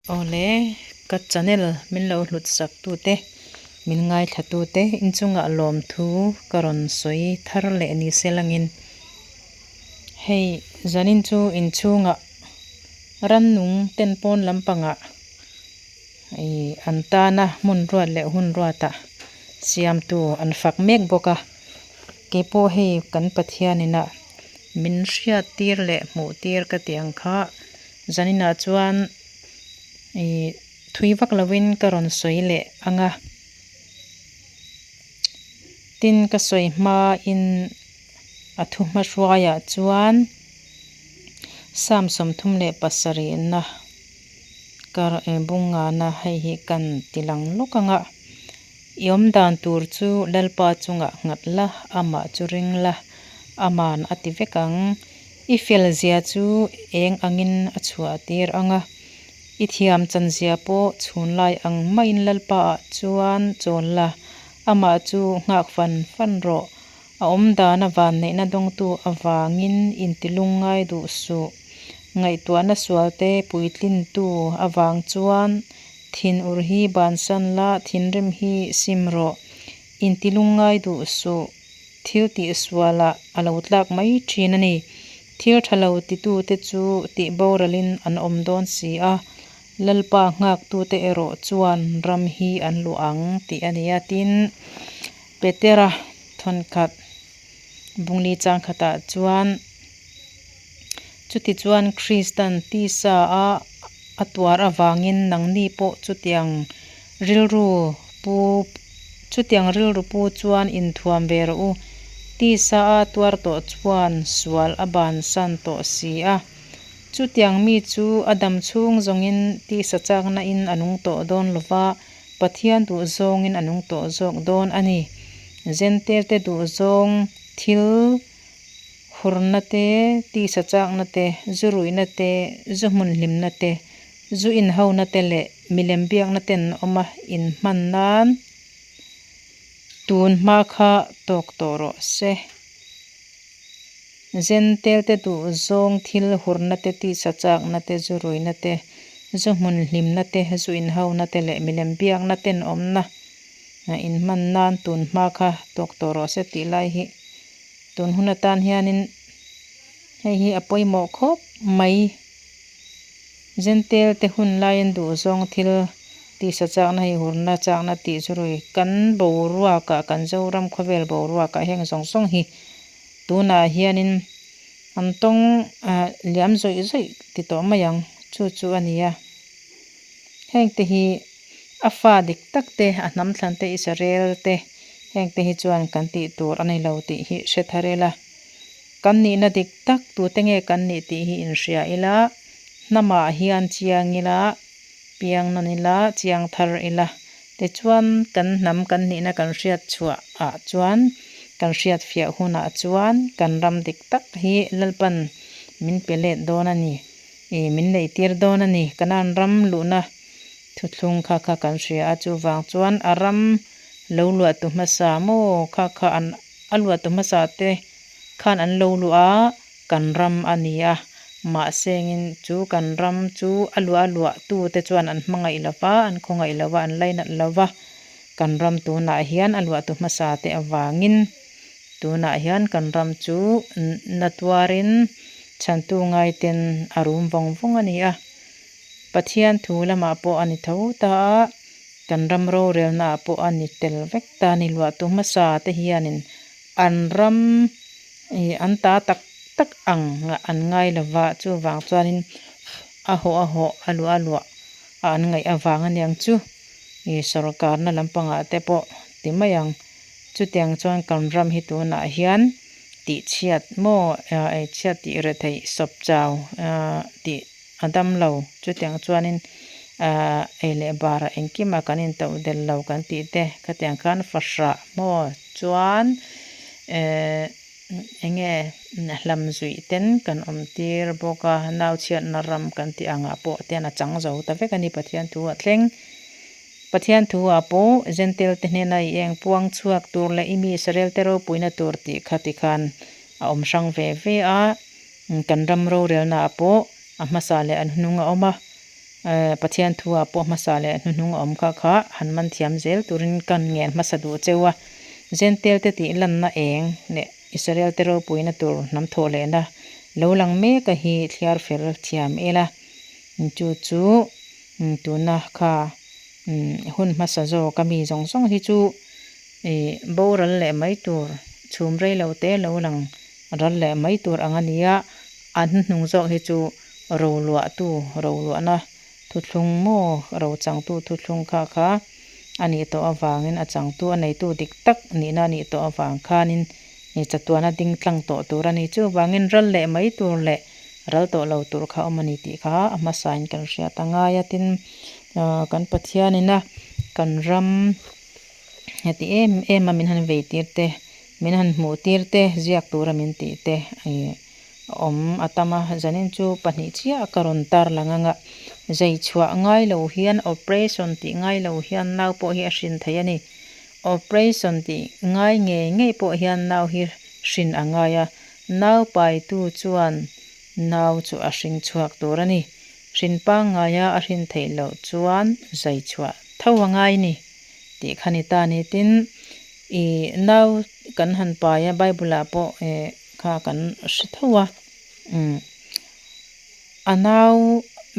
Awle, ka channel min lo hlut sak tute, min ngaithla tute inchungah lawmthu ka rawn sawi thar leh ni se langin hei zanin chu inchhungah rannung ten pawn lampangah ih an tana hmun ruat leh hun ruatah siamtu an fak mek bawk a, keipawh hei kan Pathianina min hriat tir leh hmuh tir ka tih ang kha zaninah chuan ih thui vak lovin ka rawn sawi leh ang a, tin ka sawi hmain a thu hmahruaiah chuan Psalm 37 na ka bungngana hei hi kan ti lang lawk ang a, i awm dan tur chu Lalpa chungah nghat la, amah chu ring la, aman a ti vek ang. I fel zia chu eng angin a chhuah tir ang a, i thiam chan zia pawh chhun lai ang maiin Lalpa ah chuan chawl la, amah chu nghak fan fan rawh. A awm dana vanneihna dawngtu avangin intilung ngai duh suh. Ngaihtuahna sualte puitlintu avang chuan thinur hi bansan la, thinrim hi sim rawh. Intilung ngai duh suh. Thil tih sualah a lo tlak mai thin a ni. Thil tha lo titute chu tih boralin an awm dawn si a, Lalpa nghaktute erawh chuan ram hi an luah ang tih a ni a. Tin, Petera thawnkhat bungli chang khatah chuan, Chutichuan Kristan tisa a a tuar avangin nangni pawh chutiang rilru pu chutiang rilru pu chuan inthuam ve rawh u. Tisa a tuar tawh chuan sual a bansan tawh si a. Chutiang mi chu a dam chhung zawngin tisa chakna in a nung tawh dawn lova, Pathian duh zawngin a nung tawh zawk dawn a ni. Zentelte duh zawng thil Hurna te, tisa chakna te, zu ruihna te, zu hmun hlimna te, zu inhona te leh milem biakna ten awm a inhman nan tun hma kha tawk tawh rawh se. Zentelte duh zawng thil hurna te, tisa chakna te, zu ruihna te, zu hmun hlimna te, zu inhona te leh milem biakna ten awmna inhman nan tun hma kha tawk tawh rawh se tih lai hi Tun hun atan hianin hei hi a pawimawh khawp mai. Zentel te hun laiin duhzawng thil tisa chakna hei hurna chakna tih chu rui kan boruakah kan Zoram khawvel boruakah heng zawng zawng hi tunah hianin an tawng ah liam zawih zawih ti tawh mai ang chu chu a ni a. Heng te hi a fa dik tak te a hnam thlan te Israel te heng te hi chuan kan tih tur a ni lo tih hi hre thar ila. Kan nihna dik tak tute nge kan nih tih hi inhria ila, hnamah hian chiang ila, piang nawn ila, chiang thar ila. Tichuan kan hnam kan nihna kan hriat chhuah ah chuan kan hriat fiah hunah chuan kan ram dik tak hi Lalpan min pe let dawn a ni. Ih min neih tir dawn a ni. Kanan ram luhna thuthlung kha kha kan hria a, chuvang chuan a ram lo luah tu hmasa maw kha kha an a luah tu hmasa te khan an lo luah a, kan ram a ni a, mahse engin chu kan ram chu a luah a luah tu te chuan an hmangaih lo va, an khawngaih lo va, an lainat lo va, kan ram tunah hian a luah tu hmasa te avangin. Tunah hian kan ram chu na tuarin chhantu ngaiten a rum vawng vawng a ni a. Pathian thu lamah pawh a ni tho ta a, kan ram rorelnaah pawh a ni tel vek ta a ni. Luahtu hmasa te hianin an ram ih an ta tak tak ang an ngai lova, chuvang chuanin a hawh a hawh a luah a luah a an ngaih avang a niang chu ih sawrkarna lampangah te pawh ti mai ang. Chutiang chuan kan ram hi tunah hian tih chhiat maw ei chhiat tih reh theih sawp chau tih a dam lo. Chutiang chuanin ei leh barah engkima kan intoh del lo kan tih te khatiang khan fahrah maw chuan eng nge hlam zuih ten kan awm tir bawk a, nau chhiatna ram kan tih angah pawh tian a chang zo ta vek a ni Pathian thu a thleng. Pathian thu ah pawh Jentail te hnena i eng puang chhuak tur leh i mi Israel te ropuina tur tih kha ti khan a awm hrang ve ve a, kan ram rorelna ah pawh a hmasa leh an hnung a awm a. Pathian thu ah pawh hmasa leh hnuhnung a awm kha kha han man thiam zel turin ka ngen hmasa duh cheu a. Jentail te tih lanna eng leh Israel te ropuina tur hnam thawh lehna lo lang mek a hi thliar fel thiam ila chu chu tuna kha hun hmasa zawk a mi zawng zawng hi chu ih boral leh mai tur chhum rei lo te lo lang ral leh mai tur ang a ni a, a hnuhnung zawk hi chu roluahtu roluahna thuthlung maw ro changtu thuthlung kha kha a nih tawh avangin a changtu a neitu dik tak nihna a nih tawh avang khanin ih chatuana ding tlang tawh tur a ni. Chuvangin ral leh mai tur leh ral tawh lo tur kha awm a ni tih kha a hmasain kan hriat a ngai a. Tin, kan Pathianina kan ram heti em em a min han vei tir te, min han hmuh tir te, ziak tura min tih te ih awm a tam a. Zanin chu pahnih chiah ka rawn tar lang ang a, zai chhuah ngai lo hian operation tih ngai lo hian nau pawh hi a hrin thei a ni. Operation tih ngai ngei ngei pawh hian nau hi hrin a ngai a, nau paitu chuan nau chu a hring chhuak tur a ni. Hrin pangngaia a hrin theih loh chuan zai chhuah tho a ngai ni tih kha ni ta ni. Tin, ih nau kan han pai a, Bible ah pawh eh kha kan hre tho a, umm a nau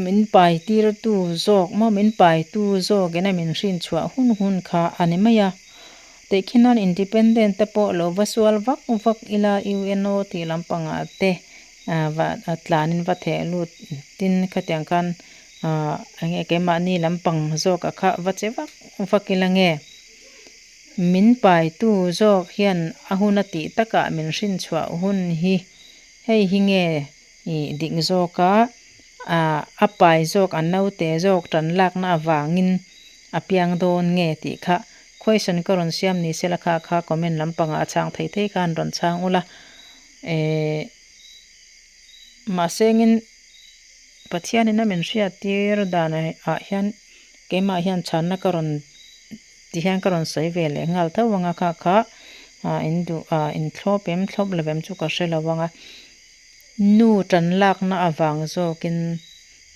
min pai tirtu zawk maw min paitu zawkin a min hrin chhuah hun hun kha a ni mai a. Tehkhin nan independent te pawh lo va sual vak vak ila UNO tih lampangah te va tlanin va theh lut tin khatiang khan eng nge keimahni lampang zawk a kha va che vak vak ila nge min paitu zawk hian a hun a tih takah min hrin chhuah hun hi hei hi nge ih dik zawk a a pai zawk a naute zawk tan lakna avangin a piang dawn nge tih kha question ka rawn siam ni sela kha kha comment lampangah a chhang thei thei khan rawn chhang ula. Ehh mahsengin Pathianin a min hriat tir dan ah hian keimah hian chhanna ka rawn ti hian ka rawn sawi ve leh nghal tho ang a kha kha ah in duh ah in thlawp em thlawp lo em chu ka hre lo ang a nu tan lakna avang zawkin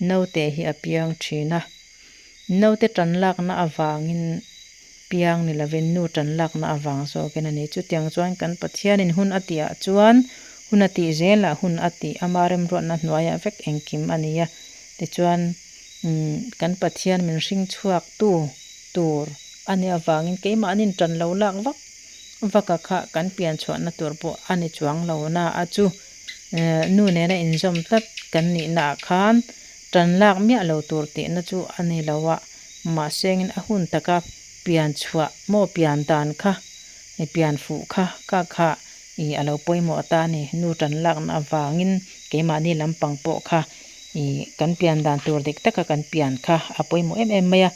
naute hi a piang thin a. Naute tan lakna avangin piang ni lovin nu tan lakna avang zawkin a ni. Chutiang chuan kan Pathianin hun a tihah chuan hun a tih zelah hun a tih ama remruatna hnuaiah vek engkim a ni a. Tichuan kan Pathian min hring chhuaktu tur a nih avangin keimahnin tan lo lak vak vak a kha kan pian chhuahna tur pawh a ni chuang lo na a chu nu nena inzawm tlat kan nihnaah khan Tan lak miah lo tur tihna chu a ni lo a, mahsengin a hun taka pian chhuah maw pian dan kha, i pian fuh kha ka kha i a lo pawimawh ta a ni. Nu tan lakna avangin keimahni lampang pawh kha i kan pian dan tur dik taka kan pian kha a pawimawh em em mai a.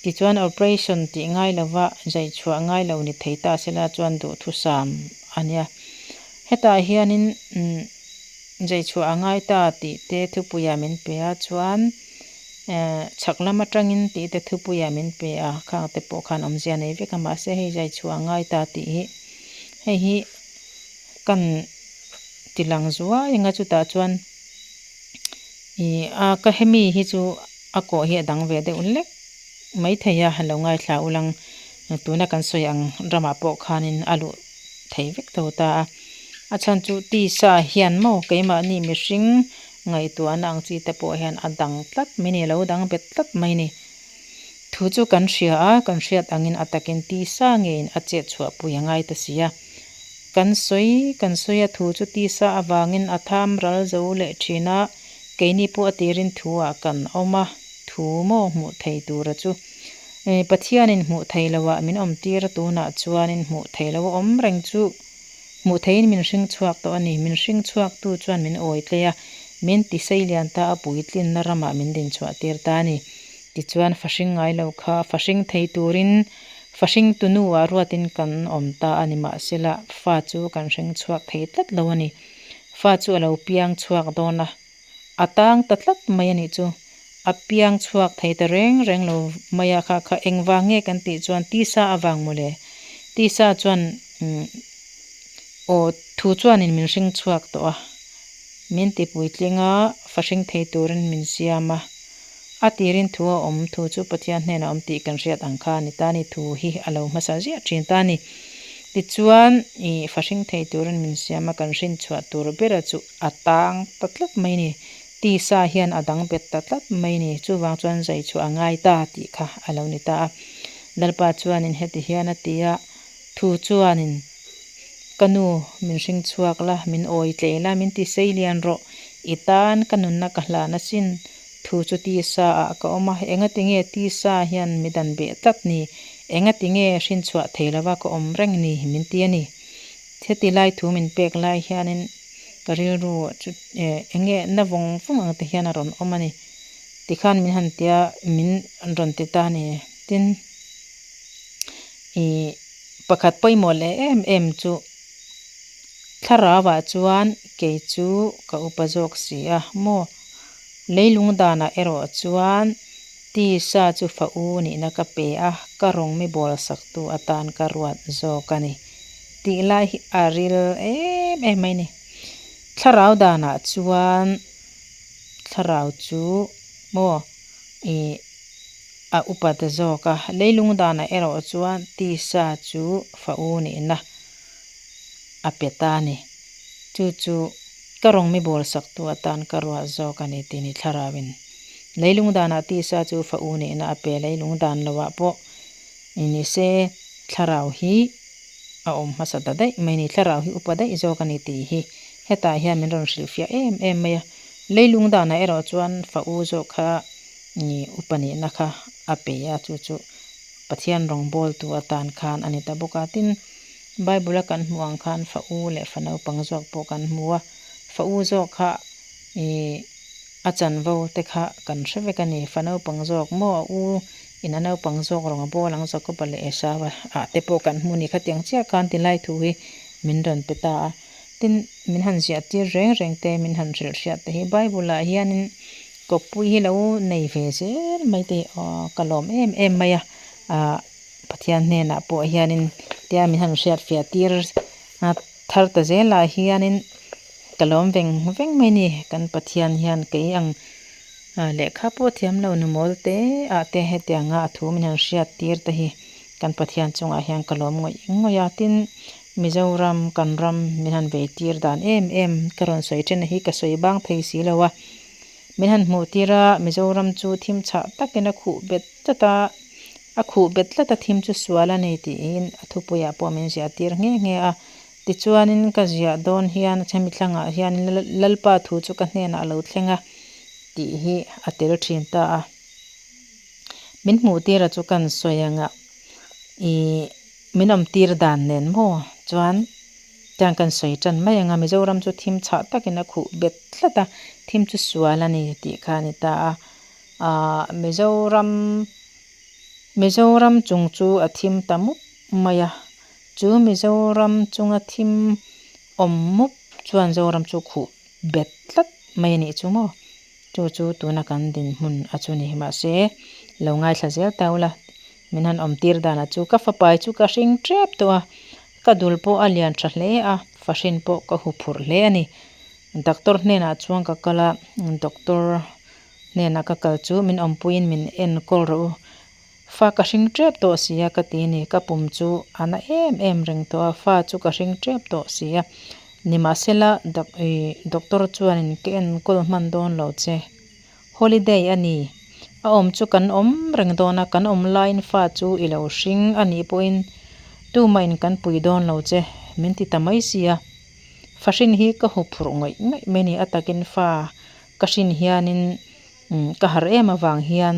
Tichuan operation tih ngai lova zai chhuah ngai lo ni thei ta sela chuan duhthusam a nia. Hetah hianin umm. Zai chhuah a ngai ta tih te thupuiah min pe a, chuan chhak lam atangin tih te thupuiah min pe a, khang te pawh khan awmzia nei vek a, mahse hei zai chhuah a ngai ta tih hi hei hi kan ti lang zuai ang a, chutah chuan ih a ka hemi hi chu a kawh hi a dang ve deuh hlek maithei a, lo ngaithla ulang tuna kan sawi ang ramah pawh khanin a luh thei vek tho ta a. A chhan chu tisa hian maw keimahni mihring ngaihtuahna ang chi te pawh hian a dang tlat mai ni, a lo dang bet tlat mai ni. Thu chu kan hria a, kan hriat angin a takin tisa ngeiin a chet chhuah pui a ngai ta si a. Kan sawi kan sawi a thu chu tisa avangin a tham ral zo leh thin a, keini pawh a tirin thu ah kan awm a, thu maw hmuh thei tura chu Pathianin hmuh thei loah min awm tir a tunah chuanin hmuh thei lo a awm reng chu Hmuh theiin min hring chhuak tawh a ni. Min hring chhuaktu chuan min awi tlei a, min ti sei lian ta a puitlinna ramah min din chhuah tir ta a ni. Tichuan, fa hring ngai lo kha fa hring thei turin fa hring tu nuah ruatin kan awm ta a ni. Mahsela, fa chu kan hring chhuak thei tlat lo a ni. Fa chu a lo piang chhuak dawn a, a tang ta tlat mai a nih chu. A piang chhuak thei ta reng reng lo mai a, kha kha engvang nge kan tih chuan tisa avang mawle. Tisa chuan aw thu chuanin min hring chhuak tawh a, min ti puitling a, fa hring thei turin min siam a. A tirin thu a awm, thu chu Pathian hnenah a awm tih kan hriat ang kha a ni ta ni, thu hi a lo hmasa ziah thin ta ni. Tichuan, ih fa hring thei turin min siam a, kan hrin chhuah tur bera chu a tang ta tlat mai ni. Tisa hian a dang bet ta tlat mai ni, chuvang chuan zai chhuah a ngai ta tih kha a lo ni ta a. Lalpa chuanin heti hian a ti a, Thu chuanin, Ka nu, min hring chhuak la, min awi tlei la, min ti sei lian rawh, i tan ka nunna ka hlan asin. Thu chu tisa ah ka awm a, engati nge tisa hian mi dan beh tlat ni? Engati nge hrin chhuah thei lova ka awm reng ni? min ti a ni. Heti lai thu min pek lai hianin ka rilru chu enge na vawng vawng ang te hian a rawn awm a ni. Tikhan min han tia min rawn ti ta a ni. Tin, ih pakhat pawimawh leh em em chu thlarauah chuan kei chu ka upa zawk si a maw? Leilung danah erawh chuan tisa chu fa u nihna ka pe a, ka rawng mi bawl saktu atan ka ruat zawk a ni tih lai hi a ril em em mai a ni. Thlarau danah chuan thlarau chu maw ih a upa ta zawk a, leilung danah erawh chuan tisa chu fa u nihna a pe ta a ni. Chu chu ka rawng mi bawl saktu atan ka ruah zawk a ni tih ni thlarauin leilung danah tisa chu fa u nihna a pe leilung dan loah pawh ni se thlarau hi a awm hmasa ta daih mai a ni. Thlarau hi upa daih zawk a ni tih hi hetah hian min rawn hrilhfiah em em mai a. Leilung danah erawh chuan fa u zawk kha ni upa nihna kha a pe a, chu chu Pathian rawngbawltu atan khan a ni ta bawk a. Tin, Bible a kan hmuh ang khan fa u leh fa naupang zawk pawh kan hmu a, fa u zawk kha ih a chanvo te kha kan hre vek a ni. Fa naupang zawk maw a u in a naupang zawk rawng a bawl ang Jakoba leh Esau ah te pawh kan hmu a ni. Khatiang chiah khan tilai thu hi min rawn pe ta a. Tin, min han ziah tir reng reng te, min han hrilh hriat te hi Bible ah hianin kawppui hi lo nei ve zel mai te hi aw ka lawm em em mai a. Ah Pathian hnenah pawh hianin tia min han hriat fiah tir thar ta zelah hianin ka lawm veng veng mai a ni. Kan Pathian hian kei ang lehkha pawh thiam lo nu mawl te ah te hetianga a thu min han hriat tir te hi kan Pathian chungah hian ka lawm ngawih ngawih a. Tin, Mizoram kan ram min han vei tir dan em em ka rawn sawi then a hi ka sawi bang thei si lo a. Min han hmuh tir a Mizoram chu thim chhah takin a khuh bet tlat a, a khuh bet tlat a thim chu sual a ni tiin a thupuiah pawh min ziah tir nghe nghe a. Tichuanin ka ziah dawn hian hemi thlangah hian Lalpa thu chu ka hnenah a lo thleng a tih hi a tel thin ta a. Min hmuh tir a chu kan sawi anga ih min awm tir dan nen maw chuan Tiang kan sawi tan mai ang a, Mizoram chu thim chhah takin a khuh bet tlat a, thim chu sual a ni tih kha a ni ta a. Aaa Mizoram Mizoram chung chu a thim ta mup mai a, chu Mizoram chunga thim awm mup chuan Zoram chu khuh bet tlat mai a nih chu maw? Chu chu tuna kan dinhmun a chu ni. Mahse, lo ngaithla zel ta ula, min han awm tir danah chu ka fapai chu ka hring tep tawh a, ka dul pawh a lian tha hle a, fahrin pawh ka hu phurh hle a ni. Doctor hnenah chuan ka kal a, doctor hnenah ka kal chu min awmpuiin min enkawl rawh u. Fa ka hring tep tawh si a ka ti a ni. Ka pum chu a na em em reng tawh a, fa chu ka hring tep tawh si a. Nimahsela doctor chuanin ka enkawl hman dawn lo che. Holiday a ni. A awm chu kan awm reng dawn a, kan awm laiin fa chu i lo hring a nih pawhin tumahin kan pui dawn lo che min ti ta mai si a. Fa hrin hi ka huphurh ngawih ngawih mai a ni. A takin fa ka hrin hianin ka harh em avang hian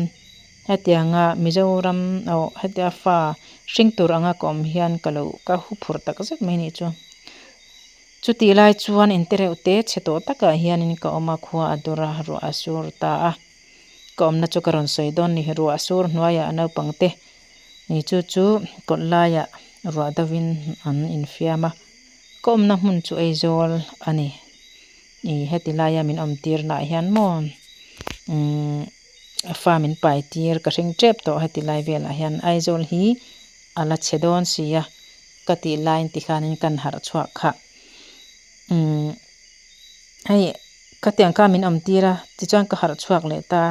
hetianga Mizoram aw hetia fa hring tur anga ka awm hian ka lo ka huphurh tak zet mai nih chu. Chutih lai chuan inte reuh te chhe tawh takah hianin ka awm a, khua a dur a, ruah a sur ta a. Ka awmna chu ka rawn sawi dawn ni, ruah a sur hnuaiah naupang te ni chu chu kawt laiah ruah deuhin an infiam a, ka awmna hmun chu Aizawl a ni. Ih heti laia min awm tir nah hian maw umm fa min pai tir ka hring tep tawh heti lai velah hian Aizawl hi a la chhe dawn si a ka tih laiin tikhanin kan harh chhuak kha umm hei khatiang kha min awm tir a tichuan ka harh chhuak leh ta.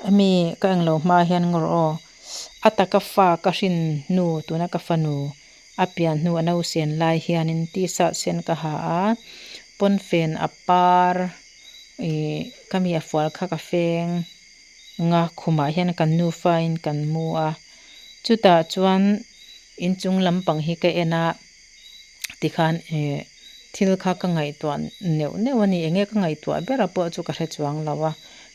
Hemi ka englo hma hian ngawr aw a taka fa ka hrin hnu tuna ka fanu a pian hnu a nausen lai hianin t-shirt sen ka ha a pawnfen a par ihh ka mi a fual kha ka feng nga khumah hian kan nufa in kan mu a chutah chuan inchung lampang hi ka en a tikhan ihh thil kha ka ngaihtuah neuh neuh a ni eng nge ka ngaihtuah ber a pawh chu ka hre chuang lo a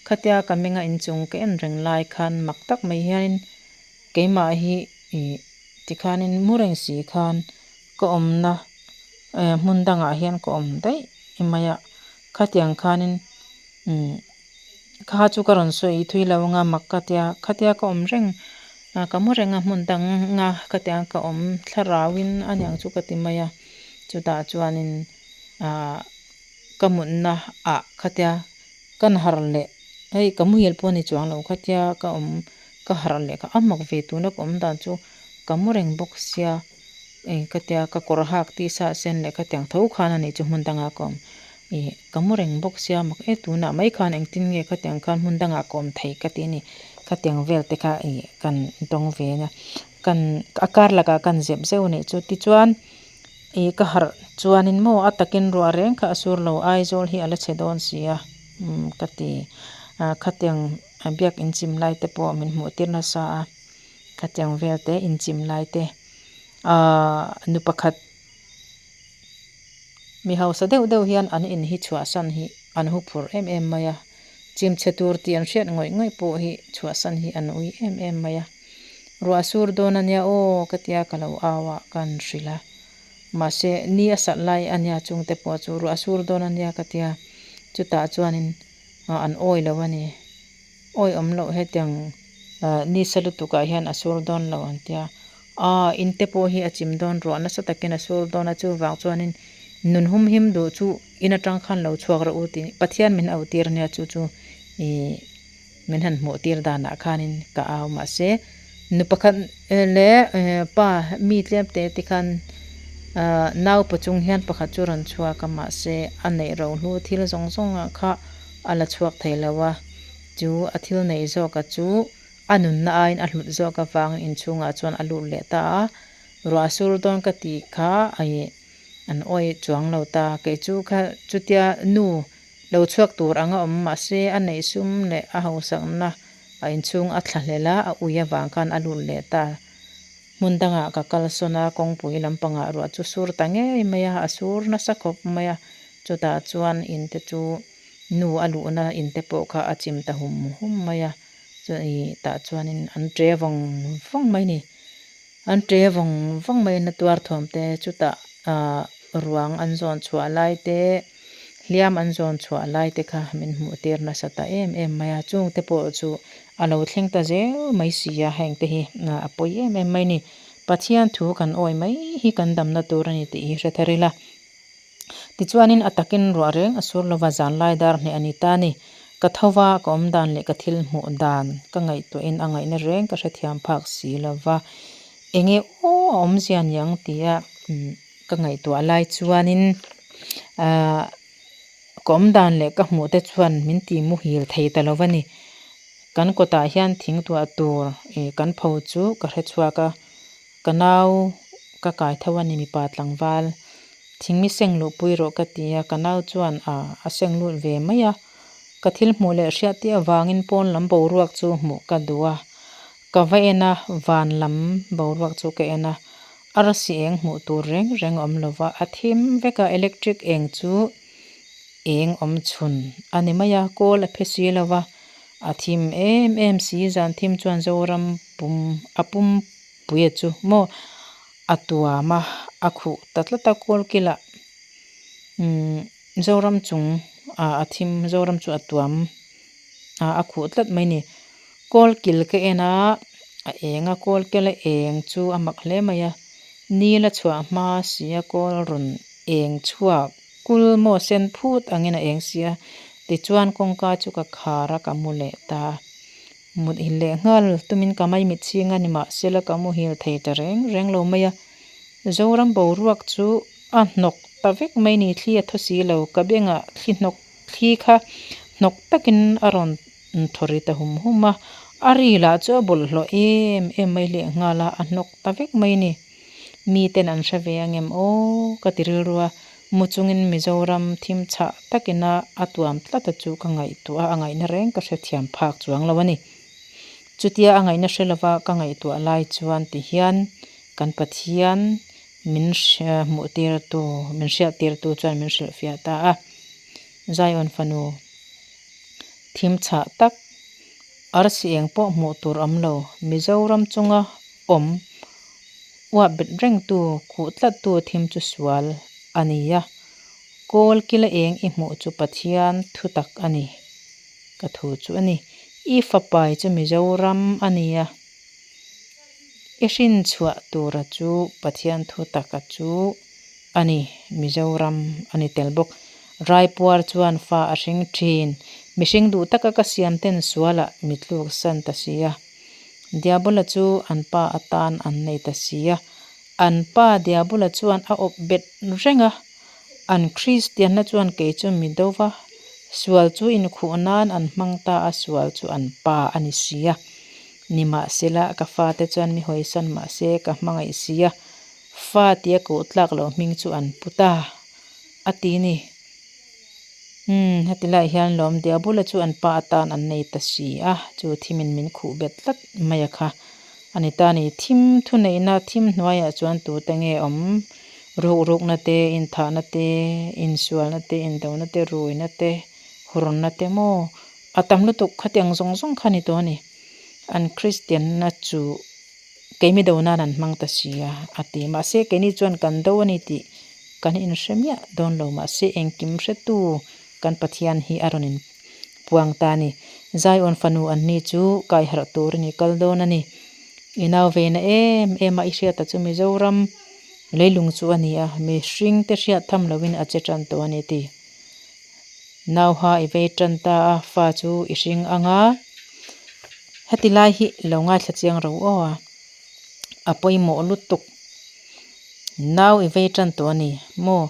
khatia ka menga inchung ka en reng lai khan mak tak mai hianin keimah hi ih tikhanin mu reng si khan ka awmna eh hmun dangah hian ka awm daih mai a khatiang khanin umm kha chu ka rawn sawi thui lo anga mak ka tia khatia ka awm reng ah ka mu reng a hmun danga khatiang ka awm thlarauin a niang chu ka ti mai a chutah chuanin ah ka mutna ah khatia kan harh leh hei ka muhil pawh a ni chuang lo khatia ka awm ka harh leh kha a mak ve tuna ka awm dan chu ka mu reng bawk sia eng khatia ka kawr hak t-shirt sen leh khatiang tho khan a nih chu hmun danga ka awm ih ka mu reng bawk sia mak e tunah mai khan engtin nge khatiang khan hmun dangah ka awm thei ka ti a ni khatiang vel te kha ih kan tawng ve a kan a kar lakah kan zep zeuh a nih chu tichuan ih ka harh chuanin maw a takin ruah reng kha a sur lo Aizawl hi a la chhe dawn si a umm ka ti ah khatiang biak inchim lai te pawh min hmuh tir nasa a khatiang vel te inchim lai te ahh nu pakhat mi hausa deuh deuh hian an in hi chhuahsan hi an hu phur em em mai a chim chhe tur tih an hriat ngawih ngawih pawh hi chhuahsan hi an ui em em mai a ruah sur dawn ania aw ka tia ka lo au a ka han hrilh a mahse ni a salh lai ania chungte pawh chu ruah sur dawn ania ka tia chutah chuanin an awi lo a ni. Awi awm loh hetiang nisa lutukah hian a sur dawn lo an tia. Aaa in te pawh hi a chim dawn ruah nasa takin a sur dawn a chuvang chuanin nun hum him duh chu in atang khan lo chhuak rawh u tih Pathian min au tir ania chu chu ih min han hmuh tir danah khanin ka au mahse nu pakhat leh pa mi tlem te te khan aaa naupa chung hian pakhat chu rawn chhuak a mahse a neih rohlu thil zawng zawng ah kha a la chhuak thei lo a, chu a thil neih zawka chu a nunna aiin a hlut zawk avangin inchhungah chuan a lut leh ta a, ruah sur dawn ka tih kha ih an awi chuang lo ta, kei chu kha chutia nu lo chhuak tur anga awm mahse a neih sum leh a hausakna a inchhung a thla hlel a, a ui avang khan a lut leh ta. Hmun dangah ka kal sawn a, kawngpui lampangah ruah chu sur ta ngei mai a, a sur nasa khawp mai a, chutah chuan in te chu nu a luhna in te pawh kha a chim ta hum hum mai a, chuan tah chuanin an ṭe vawng vawng mai a ni. An ṭe vawng vawng mai a na tuar thuam te chutah ah ruang an zawn chhuah lai te hliam an zawn chhuah lai te kha min hmuh tir nasa ta em em mai a, chung te pawh chu a lo thleng ta zel mai si a, heng te hi a pawi em em mai a ni. Pathian thu kan awi mai hi kan damna tur a ni tih hi hre thar ila. Tichuanin a takin ruah reng a sur lova zanlai dar hneh a ni ta a ni. Ka tho va, ka awm dan leh ka thil hmuh dan ka ngaihtuahin a ngaihna reng ka hrethiam phak si lova, enge aw a awmzia niang tia ka ngaihtuah lai chuanin ahh ka awm dan leh ka hmuh te chuan min ti muhil thei ta lo a ni. Kan kawtah hian thing tuah tur ih kan pho chu ka hre chhuak a, ka nau ka kai tho a ni mipa tlangval thing mi seng luh pui rawh ka ti a, ka nau chuan ah a seng lut ve mai a, ka thil hmuh leh hriat tih avangin pawn lam boruak chu hmuh ka duh a, ka va en a van lam boruak chu ka en a. Arsi eng hmuh tur reng reng a awm lo va, a thim vek a, electric eng chu eng awm chhun a ni mai a, kawl a phe si lo va, a thim em em si, zan thim chuan Zoram pum a pum puia chu maw a tuam a, a khuh ta tlat a kawl kilah umm Zoram chung ah a thim Zoram chu a tuam ah a khuh tlat mai a ni. Kawl kil ka en a, a eng a kawl kela eng chu a mak hle mai a, nil a chhuah hma si a kawl rawn eng chhuak kul maw sen phut angin a eng si a, tichuan kawngka chu ka khar a ka mu leh ta, muthilh leh nghal tumin ka maimit chhing a ni mahsela ka muhil thei ta reng reng lo mai a, Zoram boruak chu a hnawk ta vek mai ni thli a thaw si lo, ka bengah thli hnawk thli kha hnawk takin a rawn. thaw ri ta hum hum a, a ri lah chu a bawlhhlawh em em mai lehnghal a, a hnawk ta vek mai a ni. Mi ten an hre ve ang em aw ka ti rilru a, mu chungin Mizoram thim chhah takina a tuam tlat a chu ka ngaihtuah a, a ngaihna reng ka hrethiam phak chuang lo a ni. Chutia a ngaihna hre lova ka ngaihtuah lai chuan tihian kan Pathian min hmuh tirtu, min hriat tirtu chuan min hrilhfiah ta a. Zion fanu thim chhah tak, arsi eng pawh hmuh tur awm lo, Mizoram chunga awm uap bet rengtu, khuh tlattu thim chu sual a ni a. Kawl kila eng i hmuh chu Pathian thutak a ni. Ka thu chu a ni. I fapai chu Mizoram a ni a. I hrin chhuah tura chu Pathian thu taka chu a ni. Mizoram a ni tel bawk. Raipuar chuan fa a hring thin. Mihring duh taka ka siam ten sualah mi tluk san ta si a. Diabola chu an pa atan an nei ta si a. An pa Diabola chuan a awp bet reng a. An Kristianna chuan kei chu mi do va, sual chu inkhuh nan an hmang ta a, sual chu an pa a ni si a. Nimahsela, ka fate chuan mi hawisan mahse ka hmangaih si a, fa tia koh tlak loh hming chu an pu ta, a ti ni. Umm, heti lai hian lawm Diabula chu an pa atan an nei ta si a, chu thimin min khuh bet tlat mai a kha. A ni ta ni, thim thuneihna thim hnuaiah chuan tute nge awm? Rukrukna te, inthahna te, insualna te, indona te, ruina te, hurna te maw? A tam lutuk khatiang zawng zawng kha a ni tawh a ni. An Kristianna chu keimi do nan an hmang ta si a, a ti. Mahse, keini chuan kan do a ni tih kan inhre miah dawn lo. Mahse, engkim hretu kan Pathian hi a rawn in puang ta a ni. Zion fanu an ni chu kai harh turin i kal dawn a ni. I nau ve na em em a, i hriata chu Mizoram leilung chu a ni a, mihring te hriat tham loin a che tan tawh a ni ti. Nauha i vei tan ta a, fa chu i hring ang a. Heti lai hi lo ngaithla chiang ro aw a, a pawimawh lutuk. Nau i vei tan tawh a ni maw?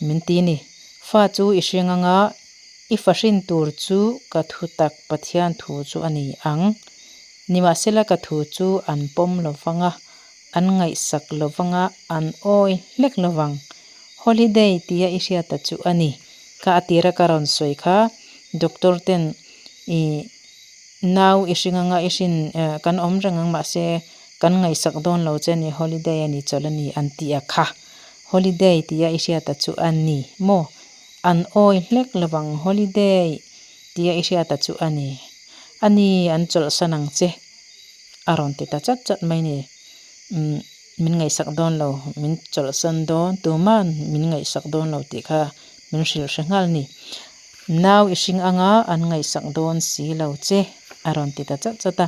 Min ti a ni. Fa chu i hring ang a, i fa hrin tur chu ka thutak Pathian thu chu a ni ang. Nimahsela ka thu chu an pawm lo vang a, an ngaihsak lo vang a, an awi hlek lo vang. Holiday tia i hriata chu a ni. Ka a tira ka rawn sawi kha doctor ten i nau i hring anga i hrin kan awm reng ang mahse kan ngaihsak dawn lo che a ni holiday a ni chawlh a ni an ti a kha. Holiday tia i hriata chu a ni maw? An awi hlek lo vang holiday tia i hriata chu a ni. A ni an chawlhsan ang che a rawn ti ta chat chat mai ni. Umm min ngaihsak dawn lo, min chawlhsan dawn, tuman min ngaihsak dawn lo tih kha min hrilh hre nghal ni. Nau i hring anga an ngaihsak dawn si lo che a rawn ti ta chat chat a.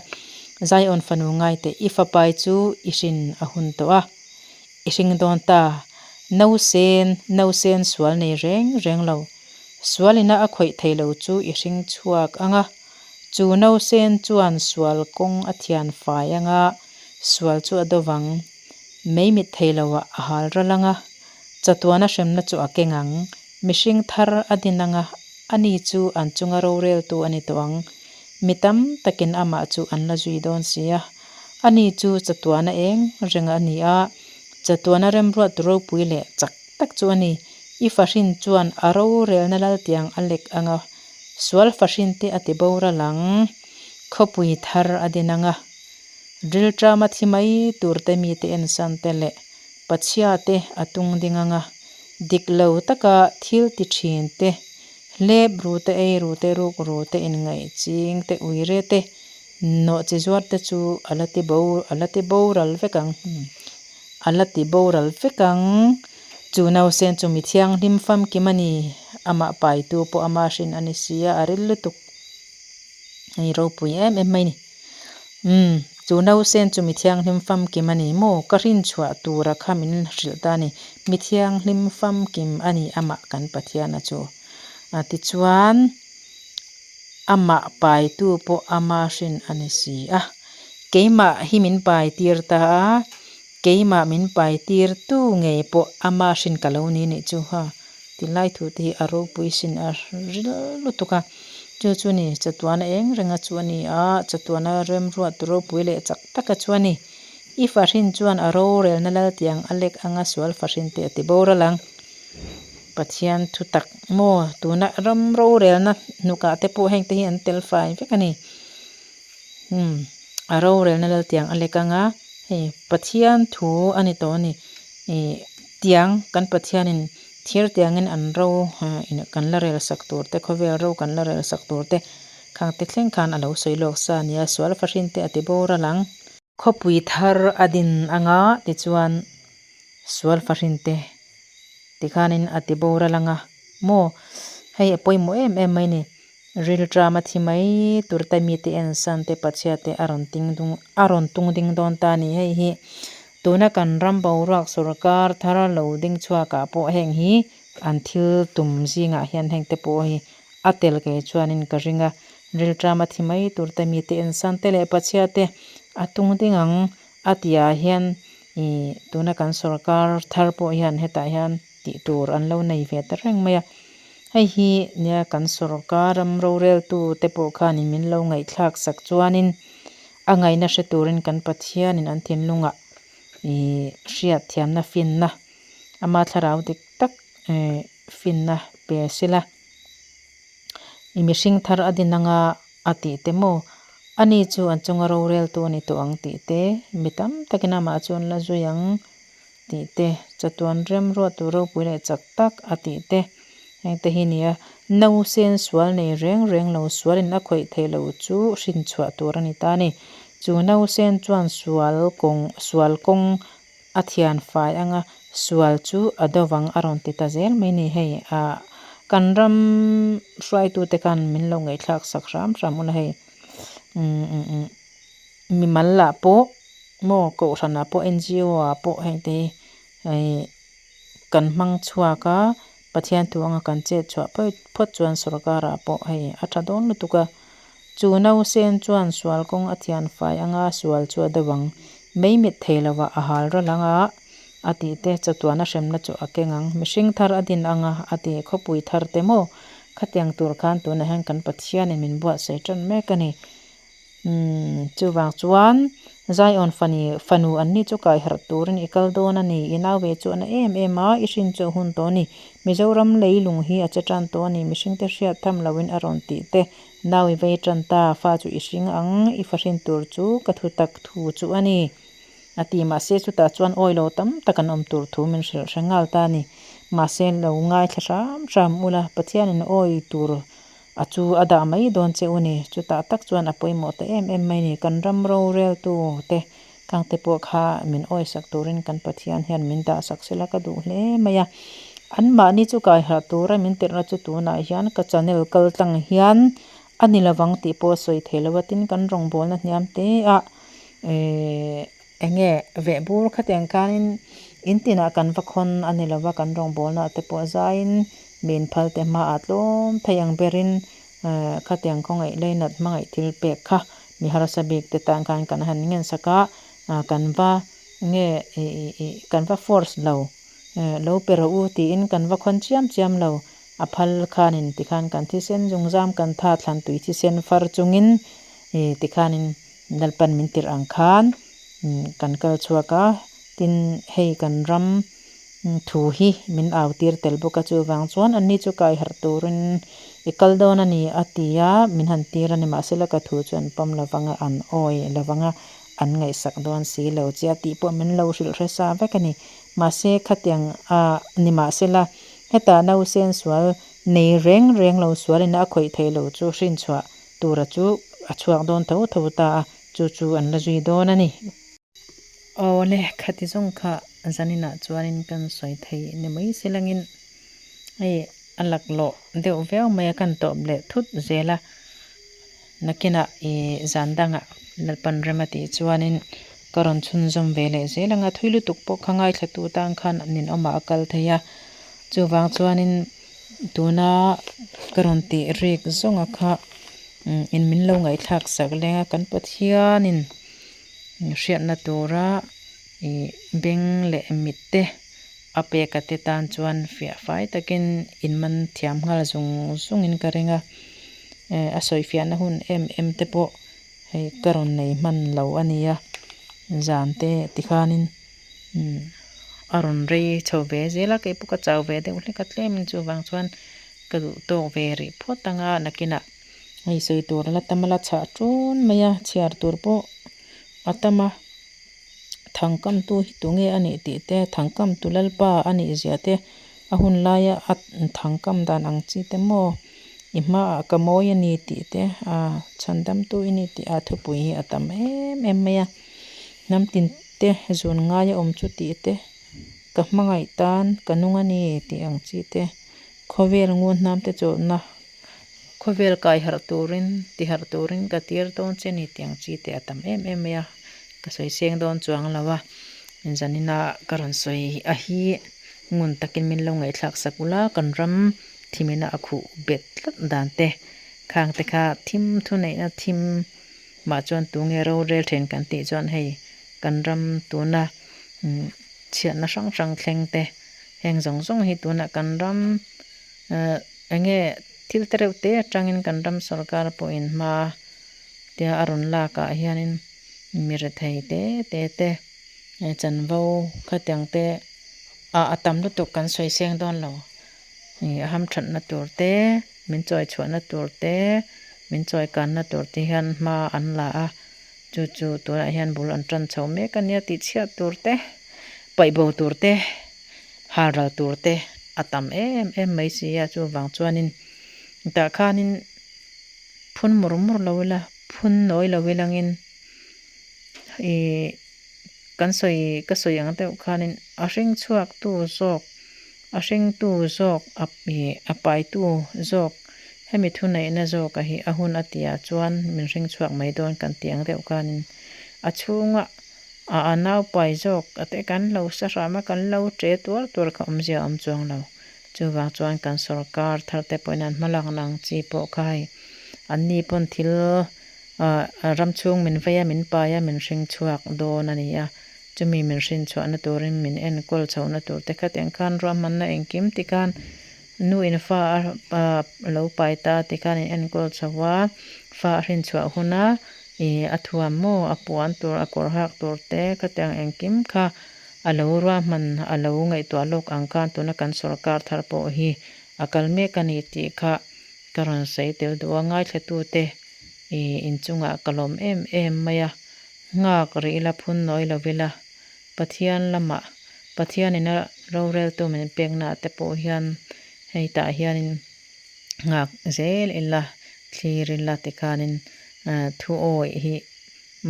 Zion fanu ngaite i fapai chu i hrin a hun tawh a. I hring dawn ta. Nausen, nausen sual nei reng reng lo. Sualina a khawih thei lo chu i hring chhuak ang a. Chu nausen chuan sual kawng a thian fai ang a, sual chu a do vang. Mei mit thei loah a hal ral ang a, chatuana hremna chu a keng ang. Mihring thar a din ang a, ani chu an chunga roreltu a ni tawh ang. Mi tam takin amah chu an la zui dawn si a. Ani chu chatuana eng reng a ni a, chatuana remruat ropui leh chak tak chu a ni. I fahrin chuan a rorelna laltiang a lek ang a, sual fahrin te a ti boral ang, khawpui thar a din ang a, rilṭama thi mai tur te mite ensan te leh pachhia te a tung ding ang a, dik lo taka thil ti ṭhin te, hlep ru te, ei ru te, ruk ru te, inngaih ching te, uire te, Nawh chi zuar te chu a la ti bo a la ti boral vek ang a la ti boral vek ang chu nausen chu mi thianghlim famkim a ni amah paitu pawh ama hrin a ni si a a ril lutuk a ni ropui em em mai a ni umm chu nausen chu mi thianghlim famkim a ni maw ka hrin chhuah tura kha min hrilh ta a ni mi thianghlim famkim a ni amah kan Pathiana chu a tichuan. Amah paitu pawh ama hrin a ni si a. Keimah hi min pai tir ta a, keimah min pai tir tu ngei pawh ama hrin ka lo ni nih chu ha. Tinlai thu te hi a ropui sin a ril lutuk a. Chu chu ni, chatuana eng renga chu a ni a, chatuana remruat ropui leh chak taka chu a ni. I fahrin chuan a rorelna laltiang a lek anga sual fahrin te a ti boral ang. Pathian thu tak maw? Tuna ram rorelna hnukah te pawh hengte hi an tel fai vek a ni. Umm, a rorelna laltiang a lek anga hei Pathian thu a ni tawh a ni. Ih tiang kan Pathianin thir tiangin an ro kan la rel sak tur te, khawvel ro kan la rel sak tur te khangte thleng khan a lo sawi lawk sa a nia, sual fahrin te a ti boral ang. Khawpui thar a din anga tichuan sual fahrin te tikhanin a ti boral anga maw hei a pawimawh em em mai ni rilṭam a thi mai tur te mite ensan te pachhia te a rawn ting dung a rawn tung ding dawn ta a ni hei hi tuna kan ram boruak sawrkar thar lo ding chhuakah pawh heng hi an thil tum zingah hian heng te pawh hi A tel kei chuanin ka ring a, rilṭam a thi mai tur te mite ensan te leh pachhia te a tung ding ang a tihah hian ih tuna kan sorkar thar pawh hian hetah hian tih tur an lo nei ve ta reng mai a. Hei hi nia kan sorkar ram roreltu te pawh khanin min lo ngaihthlak sak chuanin a ngaihna hre turin kan Pathianin an thinlungah ih hriatthiamna finna ama thlarau dik tak ih finna pe sela. I mihring thar a din anga a tih te maw? Ani chu an chunga roreltu a ni tawh ang tih te, mi tam takin amah chu an la zui ang tih te, chatuan remruattu ropui leh chak tak a tih te, heng te hi nia nausen sual nei reng reng lo sualin a khawih theih loh chu hrinchhuah tur a ni ta a ni. Chu nausen chuan sual kawng sual kawng A thian fai anga sual chu a do vang a rawn ti ta zel mai ni hei ah kan ram hruaitute khan min lo ngaihthlak sak hram hram ula hei umm mimal ah pawh maw kohhran ah pawh N_G_O ah pawh heng te hi ih kan hmang chhuak a Pathian thu anga kan chet chhuah phawt chuan sorkar ah pawh hei a tha dawn lutuk a. Chu nausen chuan sual kawng a thian fai anga sual chu a do ang. Mei mit thei lovah a hal ral anga a tih te chatuana hremna chu a keng ang. Mihring thar a din anga a ti khawpui thar te maw? Khatiang tur khan tunah hian kan Pathianin min buatsaih tan mek a ni. Umm, chuvang chuan Zion fani fanu an ni chu kai harh turin i kal dawn a ni. I nau ve chu a na em em a, i hrin chu a hun tawh a ni. Mizoram leilung hi a che tan tawh a ni. Mihringte hriat tham loin a rawn tih te, nau i vei tan ta, fa chu i hring ang, i fa hrin tur chu ka thu tak thu chu a ni. A ti, mahse chutah chuan awi lo tam tak an awm tur thu min hrilh hre nghal ta a ni. Mahse lo ngaithla hram hram ula, Pathianin awi tur A chu a dah mai dawn che u ni. Chutah tak chuan a pawimawh ta em em mai ni. Kan ram roreltu te kangte pawh kha min awisak turin kan Pathian hian min dahsak sela ka duh hle mai a. Anmahni chu kaiharh tura min tirhna chu tunah hian ka channel kal tlang hian a ni lovang tih pawh a sawi thei lo a. Tin, kan rawngbawlna hniam te ah ehh enge vehbur khatiang khanin in tinah kan va khawn a ni lova kan rawngbawlna te pawh zaiin min phal te hmaah tlawm thei ang berin ehh khatiang khawngaih leinat hmangaih thil pek kha mi harsa bik te tan khan kan han ngen sak a ah kan va nge ih ih ih kan va force lo ehh lo pe rawh u tiin kan va khawn chiam chiam lo a phal khanin tikhan kan thisen zungzam kan tha thlan tui thisen far chungin ih tikhanin. Lalpan min tirh ang khan kan kal chhuak a, tin hei kan ram thu hi min au tir tel bawk a, chuvang chuan anni chu kai harh turin i kal dawn a ni a ti a, min han tir a ni mahsela ka thu chu an pawm lovang a, an awi lovang a, an ngaihsak dawn si lo che a tih pawh min lo hrilh hre sa vek a ni. Mahse khatiang a ni mahsela hetah nausen sual nei reng reng lo sualin a khawih theih lo chu hrinchhuah Tura chu a chhuak dawn tho tho ta a, chu chu an la zui dawn a ni. Awle, khati zawng kha zaninah chuanin kan sawi thei ni mai se langin hei a laklawh deuh viau mai a, kan tawp leh thut zel a. Nakinah i zan dangah Lalpan rem a tih chuanin ka rawn chhunzawm ve leh zel ang a, thui lutuk pawh kha ngaithlatu tan khan ninawmah a kal thei a, chuvang chuanin. Tuna ka rawn tih rik zawnga kha in min lo ngaihthlak sak leng a kan Pathianin hriatna tura ih beng leh mit te a pek a te tan chuan fiah fai takin in man thiam nghal zung zungin ka ring a. A sawifiahna hun em em te pawh hei ka rawn nei hman lo a nia, zan te tikhanin a rawn rei chho ve zel a, keipawh ka chau ve deuh hlek a tlemin chuvang chuan ka duh tawk ve rih phawt ang a, nakinah hei sawi tur a la tam a la chhah ṭun mai a, chhiar tur pawh a tam a. Thangkamtu hi tunge a nih tih te, Thangkamtu Lalpa a nih zia te, a hun laia a thangkam dan ang chi te maw, i hmaah ka mawi a ni tih te, a chhandamtu i ni tih a thupui hi a tam em em mai a. Hnam tin te zun ngaia awm chu tih te, ka hmangaih tan ka nung a ni tih ang chi te, khawvel ngun hnam te chawlhna Khawvel kai harh turin, ti harh turin ka tir dawn che ni tih ang chi te a tam em em mai a, ka sawi seng dawn chuang lo a, zanina ka rawn sawi a hi ngun takin min lo ngaihthlak sak ula, kan ram thimina a khuh bet tlat dan te, khang te kha thim thuneihna thim mah chuan tunge rorel then kan tih chuan hei kan ram tuna chhiatna hrang hrang thleng te heng zawng zawng hi tunah kan ram Enge thil te reuh te atangin kan ram sorkar pawhin hma tia a rawn lak ah hianin mi rethei te te te chanvo khatiang te ah a tam lutuk kan sawi seng dawn lo. Ih a hamthatna tur te min chawi chhuahna tur te min chawi kanna tur te hian hma an la a chu chu tunah hian bul an tan chho mek a nia tih chhiat tur te paih bo tur te. Halral tur te a tam em em mai si a, chuvang chuanin tah khanin phun mur mur lo ila, phun nawi lo ilangin ih kan sawi ka sawi ang deuh khanin a hring chhuak tu zawk a hring tu zawk a ih a pai tu zawk hemi thuneihna zawk a hi a hun a tihah chuan min hring chhuak mai dawn kan tih ang deuh khanin a chhunga A a naupai zawk a te kan lo sa hram a, kan lo che tuar tuar kha awmzia a awm chuang lo. Chuvang chuan kan sorkar thar te pawhin an hmalakna ang chi pawh kha hei anni pawn thil ram chhung min vei a, min pai a, min hring chhuak dawn a ni a. Chumi min hrin chhuahna turin min enkawl chhohna tur te khatiang khan ruahmanna engkim tikhan nu in fa a lo pai ta tikhan in enkawl chho a, fa a hrin chhuah huna Ih a thuam maw, a puan tur, a kawr hak tur te khatiang engkim kha a lo ruahman, a lo ngaihtuah lawk ang khan tuna kan sorkar thar pawh hi a kal mek a ni tih kha ka rawn sawi tel duh a, ngaithlatute ih inchungah ka lawm em em mai a, nghak rih ila phun nawi lo ila Pathian lamah Pathianin a roreltu min peknaah te pawh hian hei tah hianin nghak zel ila thlir ila tikhanin thu awih hi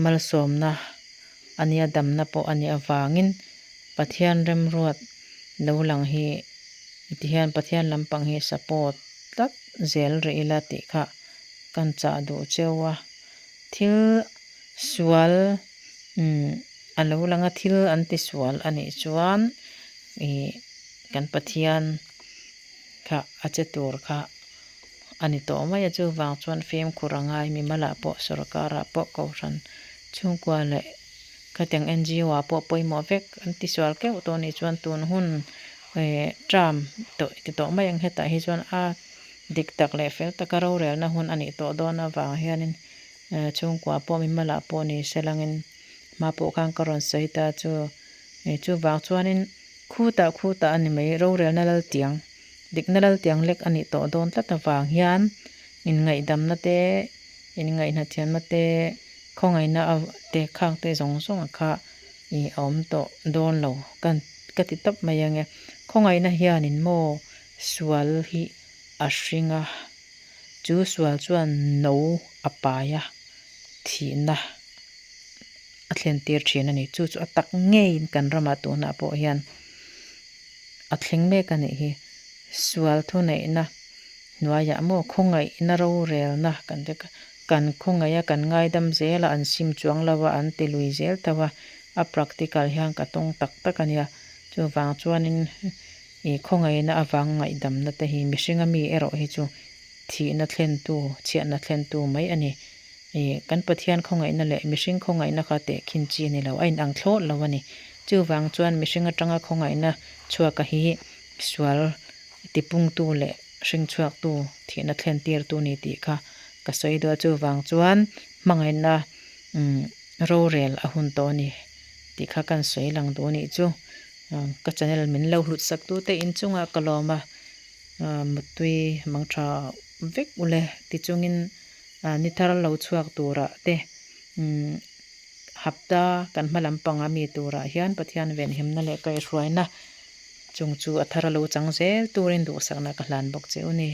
malsawmna a nia damna pawh a nih avangin Pathian remruat lo lang hi tihian Pathian lampang hi support tlat zel rih ila tih kha kan chah duh cheu a thil sual a lo lang a thil an ti sual a nih chuan ih kan Pathian kha a che tur kha a ni tawh mai a, chuvang chuan fimkhur a ngai mimalah pawh sorkarah pawh kohhran chhungkua leh khatiang N_G_O ah pawh pawimawh vek an ti sual keuh tawh a nih chuan tun hun eh term tawh ti tawh mai ang hetah hi chuan a dik tak leh fel taka rorelna hun a nih tawh dawn avang hianin chhungkua pawh mimalah pawh ni se langin hma pawh khan ka rawn sawi ta chu chuvang chuanin. Khutah khutah a ni mai, rorelna laltiang, dikna laltiang lek a nih tawh dawn tlat avang hian inngaihdamna te, inngaihhnathiamna te, khawngaihna te khang te zawng zawng kha ih a awm tawh dawn lo kan ka ti tawp mai ang e. Khawngaihna hianin maw sual hi a hring a, chu sual chuan no a pai a, thihna. a thlen tir thin a ni. Chu chu a tak ngeiin kan ramah tunah pawh hian a thleng mek a nih hi. Sual thuneihna hnuaiah maw khawngaihna rorelna kan ti kan khawngaih a kan ngaidam zel a an sim chuang lo a an ti lui zel tho a, a practical hian ka tawng tak tak a nia. Chuvang chuanin ih khawngaihna avang ngaihdamna te hi mihringa mi erawh hi chu thihna thlentu chhiatna thlentu mai a ni. Ih, kan Pathian khawngaihna leh mihring khawngaihna kha tehkhin chi a ni lo, a inang thlawt lo a ni. Chuvang chuan mihring atanga khawngaihna chhuaka hi sual tipungtu leh hring chhuaktu thihna thlentirtu ni tih kha Ka sawi duh a chuvang chuan hmangaihna umm rorel a hun tawh a ni tih kha kan sawi lang duh a nih chu. Ka channel min lo hlut sak tu te inchungah ka lawm a mutui mang tha vek ule tichungin ni thar lo chhuak turah te umm hapta kan hma lampanga mi turah hian Pathian venhimna leh kaihhruaina chung chu a thar a lo chang zel turin duhsakna ka hlan bawk che u ni.